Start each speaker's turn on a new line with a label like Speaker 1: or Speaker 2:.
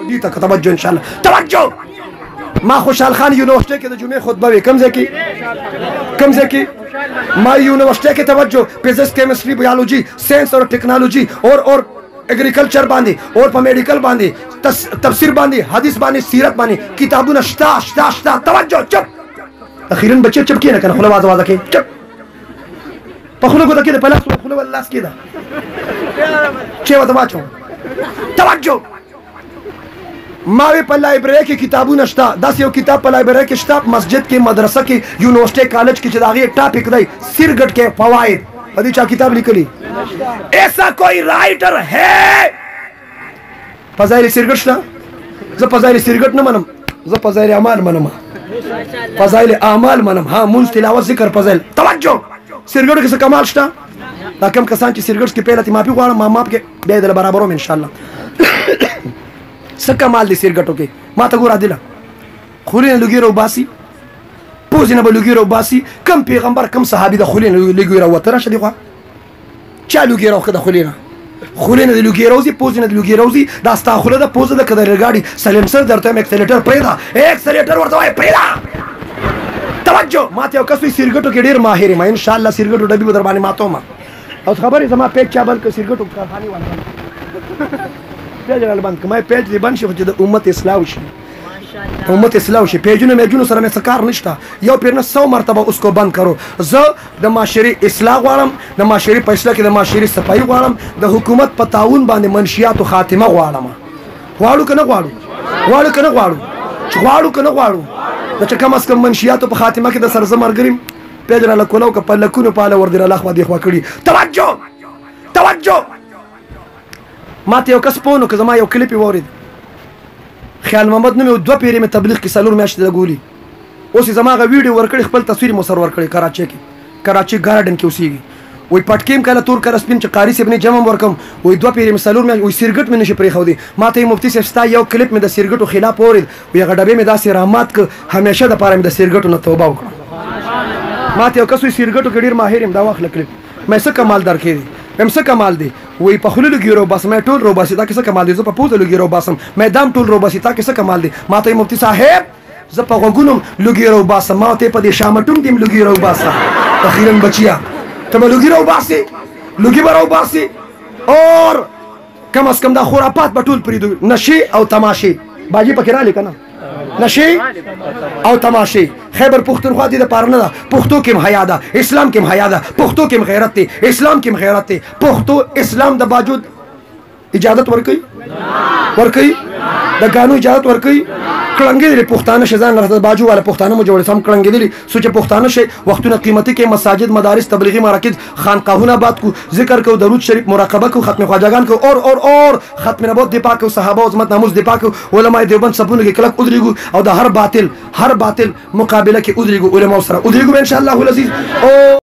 Speaker 1: دې ته توجه ان شاء الله. توجه. ما خوشحال خان یونیورسيټي کې د جمعې خطبه وي. کوم ځای کې؟ کوم ځای کې؟ ما یونیورسيټي کې توجه فزکس، کیمستري، بیولوژي، ساينس اور ټیکنالوژي اور اګریکلچر باندې اور په میډیکل باندې، تفسیر باندې، حدیث باندې، سیرت باندې کتابونه شته شته شته. توجه. چپ. اخیرا بچی چپ کینه کنه، خوله وازه وازه کې چپ. په خوله ګوته کې ده، په لاس خوله ول لاس کې ده چې وته واچو. توجه. ما وی په لایبرری کې کتابونه شته. داسې یو کتاب په لایبرری کې شته، مسجد کې، مدرسه کې، یونیورسټي، کالج کې چې د هغې ټاپک دی سیرګټ کې فواید. په دې چا کتاب لیکلی؟ ایسا کوئی رائټر ہے؟ فضایل سیرګټ شته؟ زه فضایل سیرګټ نه منم، زه فضایل اعمال منم. فضایل اعمال منم. ها، مونځ، تلاوت، ذکر، فضایل. توجه. سیرګټ کې څه کمال شته؟ دا کم کسان چې سیرګټ کې پیله معافي غواړم، ما معاف کې بیا یې درله برابروم ان شاء الله. څه کمال دی سیرګټو کې؟ ما ته ګوره عادله، خولې نه لوګي راوباسي، پوزې نه به لوګي راوباسي. کم پیغمبر کم صحابي د خولې نه لوګي راووته؟ راشه دې خوا، چا لوګي راوښه د خولې نه؟ خولې نه د لوګي راوځي، پوزې نه د لوګي راوځي. دا ستا خوله ده، پوزه ده، که د ریل ګاډي سلنسر درته وایم اکسلیټر پرېږده، اکسلیټر ورته وایې پرېږده. توجه. ما ته یو کس وایي سیرګټو کې ډېر ماهر یم، ان شاء الله سیرګټو ډبي به در باندې ماتوم. او خبرې زما پیج چا بند کړ؟ سیرګټو کارخانې والا بند پیج راله بند کړ. ما پیج دې بند شي خو چې د امت اصلاح وشي، امت اصلاح وشي. پیجونه میجونو سره مې څه کار نشته. یو پیر نه 100 مرتبه اوس کو بند کرو. زه د معاشرې اصلاح غواړم، د معاشرې په اصلاح کې د معاشرې صفایي غواړم، د حکومت په تعاون باندې منشیاتو خاتمه غواړم. غواړو که نه غواړو؟ غواړو که نه غواړو؟ چې غواړو که نه غواړو؟ د چې کم از کم منشیاتو په خاتمه کې د سره زه ملګري یم. پیج راله کولاو که په لکونو پاله ور دې راله خوا دې خوا کړي. توجه. توجه. ما ته یو کس پوه نو که زما یو کلیپ یې واورېد، خیال محمد نوم یې، 2 پیرې مې تبلیغ کې 4 میاشتې لګولي. اوس یې زما هغه ویډیو ورکړې، خپل تصویر مو سره ورکړی. کراچۍ کې، کراچۍ ګارډن کې اوسېږي. وایي پټکې هم کله تور کله سپین، چې قاري صاحب نه جمع هم ورکم. وایي 2 پیرې مې 4 میاشتې، وایي سیرګټ مې نشي پرېښودی. ما ته یې مفتي صاحب ستا یو کلیپ مې د سیرګټو خلاف واورېد، وایي هغه ډبې مې داسې رامات کړ، همیشه دپاره مې د سیرګټو نه توبه وکړه. ما ته یو کس وایي سیرګټو کې ډېر ماهر یم، دا واخله کلیپ. مې څه کمال درکې دی؟ مې څه کمال دی؟ وایي په خوله لوګي راوباسم، مې ټول راوباسي، تا کې څه کمال دی؟ زه په پوزه لوګي راوباسم، مې دام ټول راوباسي، تا کې څه کمال دی؟ ما ته یې مفتي صاحب زه په غوږونو لوګي راوباسم، ما ته په دې شامټون کې هم لوګي راوباسه. اخیرا بچیا ته به لوګي راوباسې، لوګي به راوباسې. اور کم از کم دا خرافات به ټول پرېږدو، نشې او تماشې باجي پکې رالې که نه؟ نشې او تماشې. خیبر پښتونخوا دې دپاره نه ده، پښتو کې هم حیا ده، اسلام کې هم حیا ده، پښتو کې هم غیرت دی، اسلام کې هم غیرت دی. پښتو اسلام د باجود اجازت ورکوي؟ ورکوي؟ د ګانو اجازت ورکوي؟ کړنګېدلي پښتانه شي، ځان راته باجو والا پښتانه مو جوړ سم کړنګېدلي. څو چې پښتانه شي وختونه قیمتي کې مساجد، مدارس، تبلیغي مراکز، خانقاهونه آباد کو، ذکر کو، درود شریف مراقبه کو، ختم خواجګان کو، اور اور اور ختم نبوت دفاع کو، صحابه عظمت ناموس دفاع کو، علماء دیوبند صفونو کې کلک ودرېږو او د هر باطل مقابله کې ودرېږو، علماء سره ودرېږو ان شاء الله العزیز. او